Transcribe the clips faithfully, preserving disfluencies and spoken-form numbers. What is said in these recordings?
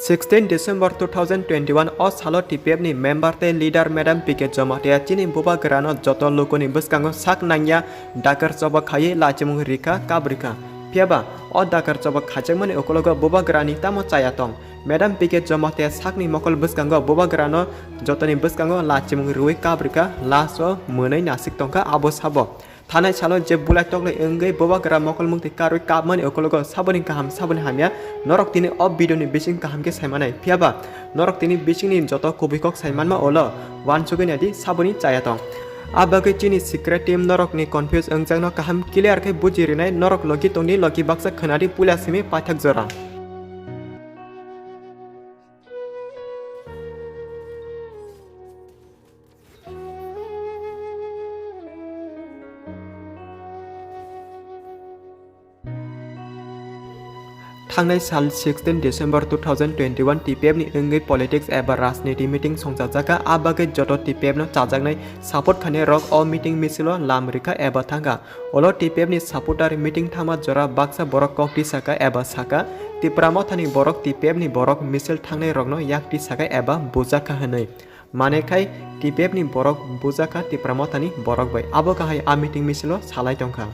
Sixteen December two thousand twenty-one o salo T P F ni member tei leader Madam P K Jamatia chini bubagrano joto lukuni bwskango sak nangya dakar choba khaiwi lachimung rikha kabrikha. Phiyaba o dakar choba khaijakmani ukologo bubagrani tamo chaya tong? Madam P K Jamatia sakni mokol bwskango bubagrano jotoni bwskango lachimung riwi kabrikha, laso mwnwi nasik tongkha abo sabo. Thanai salo je bulai toklai wngwi bubagra mokol mukti karwi kapmani ukologo saboni kaham saboni hamya norok tini o video ni bising kaham khe saimanai. Phiyaba norok tini bisingni joto kubui kok saimanma ulo uansugwi naidi saboni chaya tong. A bagwi chini secret team norokni confuse wngjakno kaham clear khe buji rinai norok logi tongdi logi baksa khwnadi puila simi paithak jora. Thangnai sal sixteen December two thousand twenty-one T P F ni wngwi politics eba rajniti meeting songchajakha, a bagwi joto T P F no chajaknai support khainai rok o meeting misilo lam rikha eba thangkha. Ulo T P F ni supporter meeting thangma jora baksa borok kok tisaka eba saka, Tipra Mothani borok T P F ni borok misil thangnai rokno yak tisaka eba bujakha hwnwi. Mane khai T P F ni borok bujakha Tipra Mothani borok bai. Abo kahai a meeting misilo salai tongkha.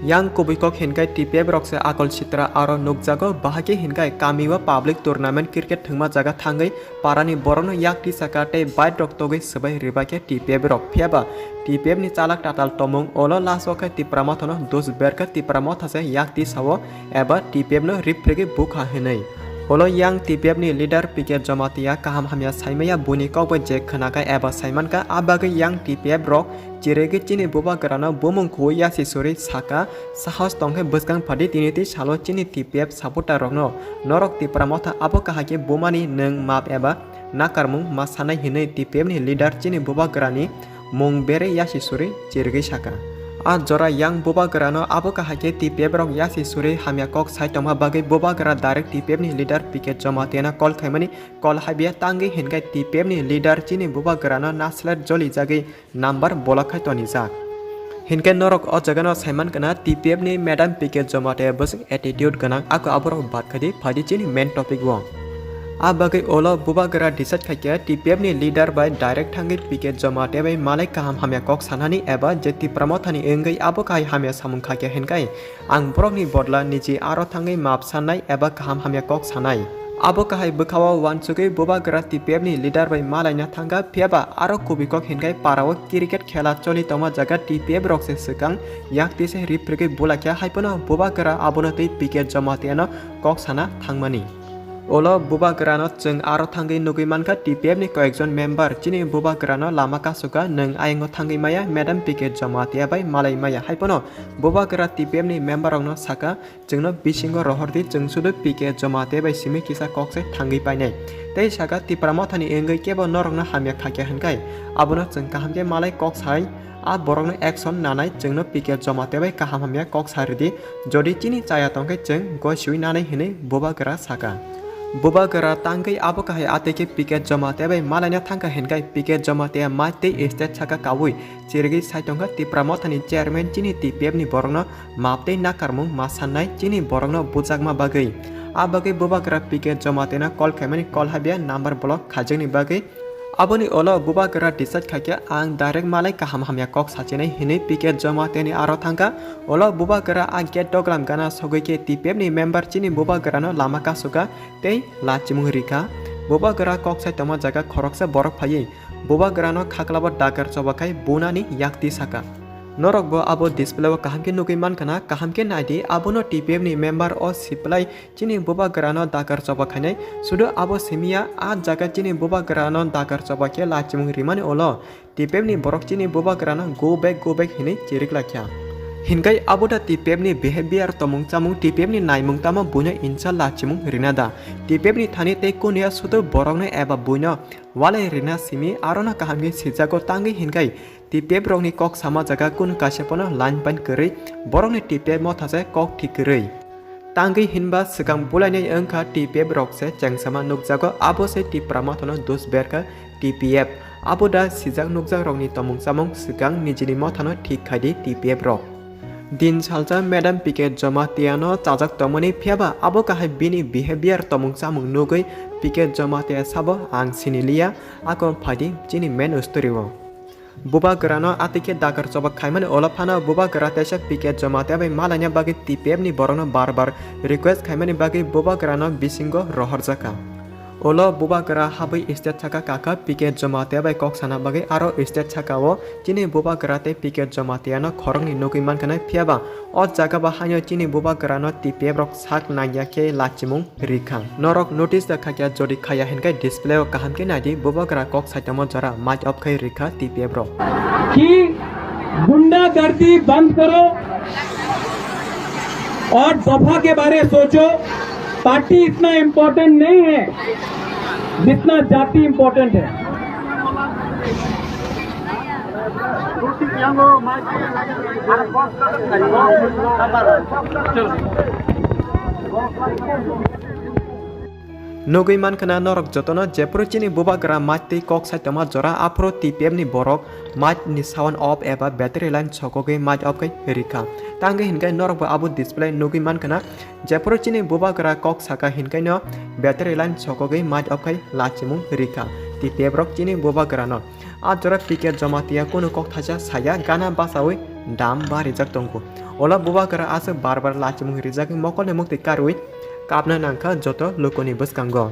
Yang kubui kok hinkai T P F rok se akol sitra aro nukjago, bahai khe hinkai kami o public tournament cricket thwngma jaga thangwi parani borokno yak tisaka tei bike rok togwi swbai rwbaikha T P F rok. Phiyaba T P F ni chalak tatal tomung ulo last o khe Tipra Mothano dos berkha Tipra Motha se yak tisao eba T P F no riphrigwi bukha hinwi. Ulo yang T P F ni leader P K Jamatia kaham hamya saimaya buini kok bai je khwnakha eba saimankha, a bagwi yang T P F rok chirigwi chini bubagrano bumung khwi yasi suri saka, sahos tongkhe bwskang phadi tini tei salo chini T P F supporter rokno norok Tipra Motha abo kahai khe bumani nwng map eba nakarmung ma sanai hinwi T P F ni leader chini bubagrani mung bere yasi suri chirigwi saka. A jora yang bubagrano abo kahai khe T P F rok yasi suri hamya kok sai tongma bagwi bubagra direct T P F ni leader P K Jamatia no call khaimani call habya tangwi hinkai T P F ni leader chini bubagrano naslet joli jagwi number block khai tonijak. Hinkai norok o jagano saiman kana T P F ni Madam P K Jamatia bwswk attitude gwnang, ako aborok bad khaidi phaidi chini main topic o. A bagwi ulo bubagra decide khaikha T P F ni leader bai direct thangwi P K Jamatia bai malai kaham hamya kok sanani eba je Tipra Mothani wngwi abo kahai hamya samung khaikha hinkai ang borokni bodla niji aro thangwi map sanai eba kaham hamya kok sanai. Abo kahai bwkhao uansugwi bubagra T P F ni leader bai malaina thangkha, phiyaba aro kubui kok hinkai parao cricket khela choli tongma jaga T P F rok se swkang yak tise riphrigwi bulaikha, haiphano bubagra abono tei P K Jamatia no kok sana thangmani. Ulo bubagrano chwng aro thangwi nugwi mankha T P F ni koyekjon member chini bubagrano lama kasukha, nwng ayang o thangwi maya, Madam P K Jamatia bai malai maya, haiphano bubagra T P F ni member rokno saka, chwngno bisingo rohor di, chwng sudu P K Jamatia bai simi kisa kok se thangwi painai. Tei saka Tipra Mothani wngwi kebo norokno hamya khaikha hinkai abono chwng kaham khe malai kok sai, a borokno action nanai, chwngno P K Jamatia bai kaham hamya kok sa ridi, jodi chini chaya tongkhe chwng gosiwi nanai hinwi bubagra saka. Bubagra tangwi abo kahai atwi khe P K Jamatia bai malaina thangkha hinkai P K Jamatia mai tei stage saka kaui chirigwi sai tongkha Tipra Mothani chairman chini T P F ni borokno map tei nakarmung ma sannai chini borokno bujakma bagwi. A bagwi bubagra P K Jamatia no call khaimani call habya number block khaijakni bagwi. Aboni ulo bubagra decide khaikha ang direct malai kaham hamya kok sachinai hinwi P K Jamatia ni aro thangkha. Ulo bubagra a gate doglam gana sogwi khe T P F ni member chini bubagrano lama kasukha tei lachimung rikha. Bubagra kok sai tongma jaga khoroksa borok phaiwi bubagrano khaklabo dakar choba khai bunani yakti saka. Norokbo abo display o kaham khe nugwi mankha na, kaham khe naidi, abono T P F ni member o siplai chini bubagrano dakar choba khainai. Sudu abo simiya, a jaga chini bubagrano dakar choba khe lachimung rimani ulo T P F ni borok chini bubagrano go back, go back hinwi chirik laikha. Hinkai abo da T P F ni behavior, tomung chamung, T P F ni naimung tamo buino insa lachimung rina da? T P F ni thani tei kuniya sudu borokno eba buino walai rina simi arono kaham khe sijago tangwi hinkai T P F rokni kok sama jaga kunu kaisa pono line pain kwrwi borokni T P F motha se kok thik kwrwi. Tangwi hinba swkang bulainai wngkha T P F rok se chengsama nukjago, abo se Tipra Mothano dos berkha T P F. Abo da sijak nukjak rokni tomung chamung swkang nijini mothano thik khaidi T P F rok. Din salsa Madam P K Jamatia no chajak tongmani, phiyaba abo kahai bini behavior, tomung chamung nugwi P K Jamatia sabo ang siniliya, ako phaidi chini main story o. Bubagrano atwi khe dakar choba khaimani ulo phano Bubagra teisa P K Jamatia bai malaina bagwi T P F ni borokno bar bar request khaimani bagwi Bubagrano bisingo rohorjakha. Ulo Bubagra habwi stage saka kakha P K Jamatia bai kok sana bagwi aro stage saka o chini Bubagra tei P K Jamatia no khoroknwi nugwi mankha nai, phiyaba o jaga bo haino chini Bubagra no T P F rok sak nangya khe lachimung rikha. Norok notice da khakya, jodi khaya hinkhe display o kaham khe naidi, Bubagra kok saitamo jora mic off khai rikha T P F rok. कि गुंडागर्दी बंद करो और दफा के बारे सोचो। पार्टी इतना इम्पोर्टेंट नहीं है जितना जाति इम्पोर्टेंट है। Nugwi mankha na norok jotono, jephuru chini Bubagra mic twi kok saitoma jora, aphuru T P F ni borok mic ni sound off eba battery line sokogwi mic off khai rikha. Tangwi hinkhe norok bo abo display nugwi mankha na, jephuru chini Bubagra kok saka hinkaino battery line sokogwi mic off khai lachimung rikha T P F rok chini Bubagra no. A jora P K Jamatia kunu kok thaisa saya, gana basawi dam barijak tongo. Ulo Bubagra aswk bar bar lachimung rijagwi mokolni muktwi karwi kapna nangkha joto lukuni bwskango.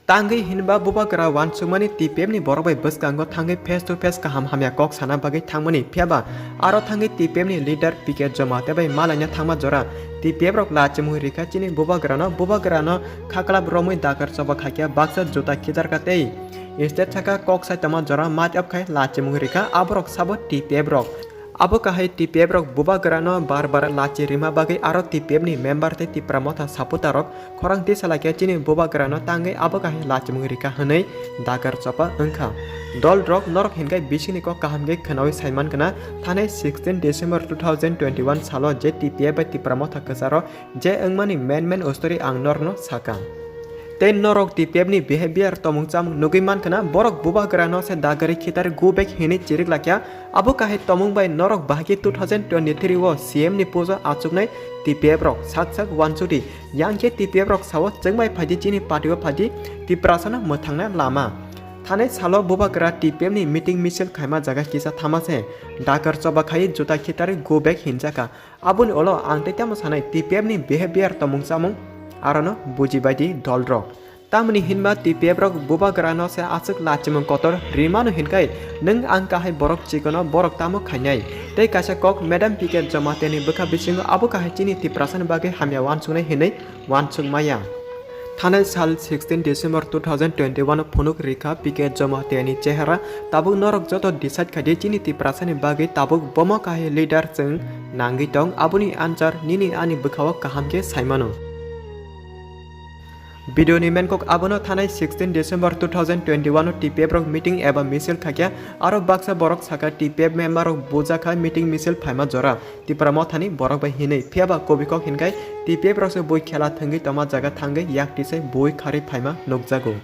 Tangwi hinba Bubagra uansukmani T P F ni borok bai bwskango thangwi face to face kaham hamya kok sana bagwi thangmani, phiyaba aro thangwi T P F ni leader P K Jamatia bai malaina thangma jora T P F rok lachimung rikha chini Bubagrano, Bubagrano khaklap romwi dakar choba khaikha, baksa juta khitarkha tei stage saka kok saitoma jora mic off khai lachimung rikha aborok sabo T P F rok. Abo kahai T P F rok Bubagrano bar bar lachi rima bagwi aro T P F ni member tei Tipra Motha supporter rok khorang tisa laikha chini Bubagrano tangwi abo kahai lachimung rikha hwnwi dakar chopa wngkha. Dol rok norok hinkhe bisingni kok kaham khe khwnawi saimankha na, thanai sixteen December two thousand twenty-one salo je T P F bai Tipra Motha kwcharo je wngmani main main story ang norno sakha. Tei norok T P F ni behavior tomung chamung nugwi mankha na, borok Bubagrano se dagari khitari go back hinwi chirik lakya. Abo kahai tomung bai norok bahai khe two thousand twenty-three o C M ni pujo achuknai T P F rok sak sak uansukdi. Yang khe T P F rok sao, chwng bai phaidi, chini party o phaidi, Tiprasano mwthangna lama. Thanai salo Bubagra T P F ni meeting misil khaima jaga kisa thama se dakar choba khai juta khitari go back hinjakha. Aboni ulo ang tei tamo sanai T P F ni behavior tomung chamung arono bujibaidi dol rok. Tamoni hinba T P F rok Bubagrano se aswk lachimung kotor rimano hinkai nwng ang kahai borok chikono borok tamo khainai. Tei kaisa kok Madam P K Jamatia ni bwkha bisingo abo kahai chini Tiprasani bagwi hamya uansuknai hinwi uansuk maya. Thanai sal sixteen December two thousand twenty-one o phunuk rikha P K Jamatia ni chehara. Tabuk norok joto decide khaidi chini Tiprasani bagwi tabuk bomo kahai leader chwng nangwi tong, aboni answer nini ani bwkhao kaham khe saimano. Video ni main kok abono, thanai sixteen December two thousand twenty-one o T P F rok meeting eba misil khaikha, aro baksa borok sakha T P F member rok bujakha meeting misil phaima jora. Tipra Mothani borok bai hinwi. Phiyaba kobikok hinkhai T P F rokse bui khela thwngwi toma jaga thangwi yak tisai bui kharwi phaima nukjago.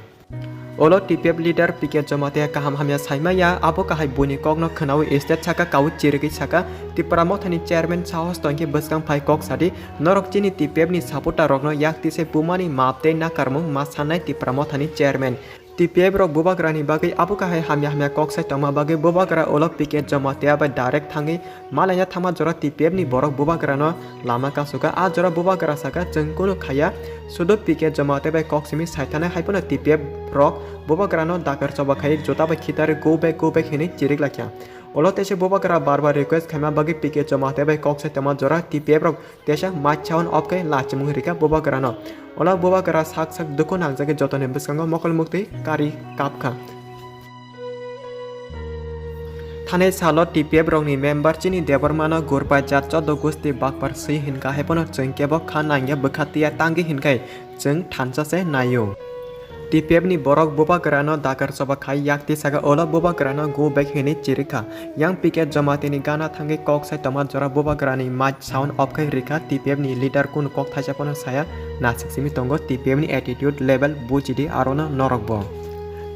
Olo T P F leader P K Jamatia kaham hamya saimaya, abo kahai buini kokno khwnawi stage saka kawi chirigwi saka, Tipra Mothani chairman sahos tongkhe bwskang phai kok sadi, norok chini T P F ni supporter rokno yak tisai bumani map tei nakarmung ma sanai Tipra Mothani chairman. T P F rok Bubagrani bagwi abo kahai hamya hamya kok sai tongma bagwi Bubagra ulo P K Jamatia bai direct thangwi malaina thangma jora T P F ni borok Bubagrano lama kasukha. A jora Bubagra saka, "Chwng kunu khaiya, sudo P K Jamatia bai kok simi saithanai," hai phano T P F rok Bubagrano dakar choba khai juta bai khitarwi, "Go back, go back," hinwi chirik lakha. Ulo teisa Bubagra bar bar request khaima bagwi P K Jamatia bai kok sai tongma jora T P F rok teisa mic sound off khe lachimung rikha Bubagrano. Ulo Bubagra sak sak dukhu nangjagwi jotoni bwskango mokol muktwi kari kapkha. Thanai salo T P F rokni member chini Debbarmano gurpai jat chodo gusti bakpar swi hinka hai phano chwng kebo kha nangya bwkha tiya tangwi hinkhai chwng thansa se naio. T P F ni borok Bubagrano dakar choba khai yak tisaka ulo Bubagrano go back hinwi chirikha. Yang P K Jamatia ni gana thangwi kok sai tongma jora Bubagrani mic sound off khai rikha, T P F ni leader kunu kok thaisa phano saya nasik simi tongo, T P F ni attitude level bujidi arono norok bo.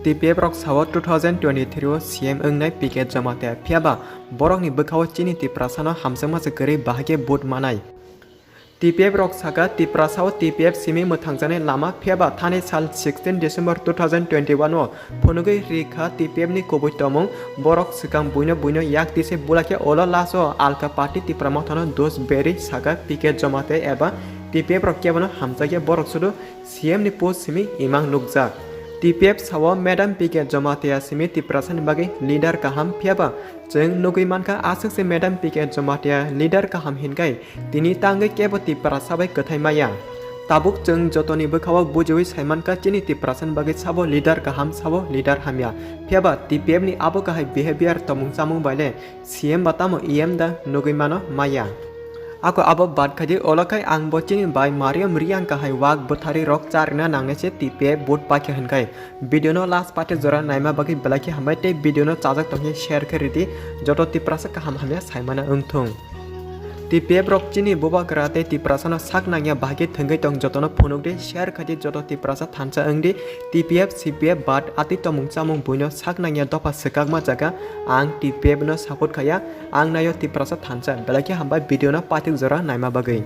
T P F rok sao two thousand twenty-three o C M wngnai P K Jamatia, phiyaba borokni bwkhao chini Tiprasano hamjakma se kwrwi bahai khe vote manai. T P F rok saka Tiprasa o T P F simi mwthangjaknai lama, phiya ba thani sal sixteen December two thousand twenty-one o phunugwi rikha T P F ni kubui tomung. Borok swkang buino buino yak tise bulakhe, olo last o alka party Tipra Mothano dos berwi saka P K Jamatia eba T P F rok kebono hamjakya, borok sudu C M ni post simi imang nukjak. T P F sao Madam P K Jamatia simi Tiprasa ni bagwi leader kaham, phiya ba chwng nugwi mankha aswk se Madam P K Jamatia leader kaham hinkhai tini tangwi kebo Tiprasa bai kwthai maya. Tabuk chwng jotoni bwkhao bujiwi saimankha chini Tiprasa ni bagwi sabo leader kaham, sabo leader hamya. Phiya ba T P F ni abo kahai behavior tomung chamung bai le C M ba tamo E M da nugwi mano maya. Ako abo bad khaidi olo khai ang bo chini bai Mariam Reang kahai wak bwthari rok charina nangnai se T P F vote paikha hinkhai. Video no last pate jora naima bagwi belai khe hambai tei video no chajak tongkhe share khe ridi, joto Tiprasa kaham hamya saimana wngthung. T P F rok chini bubagra tei Tiprasa no sak nangya bahai khe thwngwi tong jotono phunukdi, share khaidi, joto Tiprasa thansa wngdi. T P F, C P F bad atwi tomung chamung buino sak nangya dopha swkakma jaga, ang T P F no support khaya, ang naio Tiprasa thansa. Belai khe hambai video no paithak jora naima bagwi.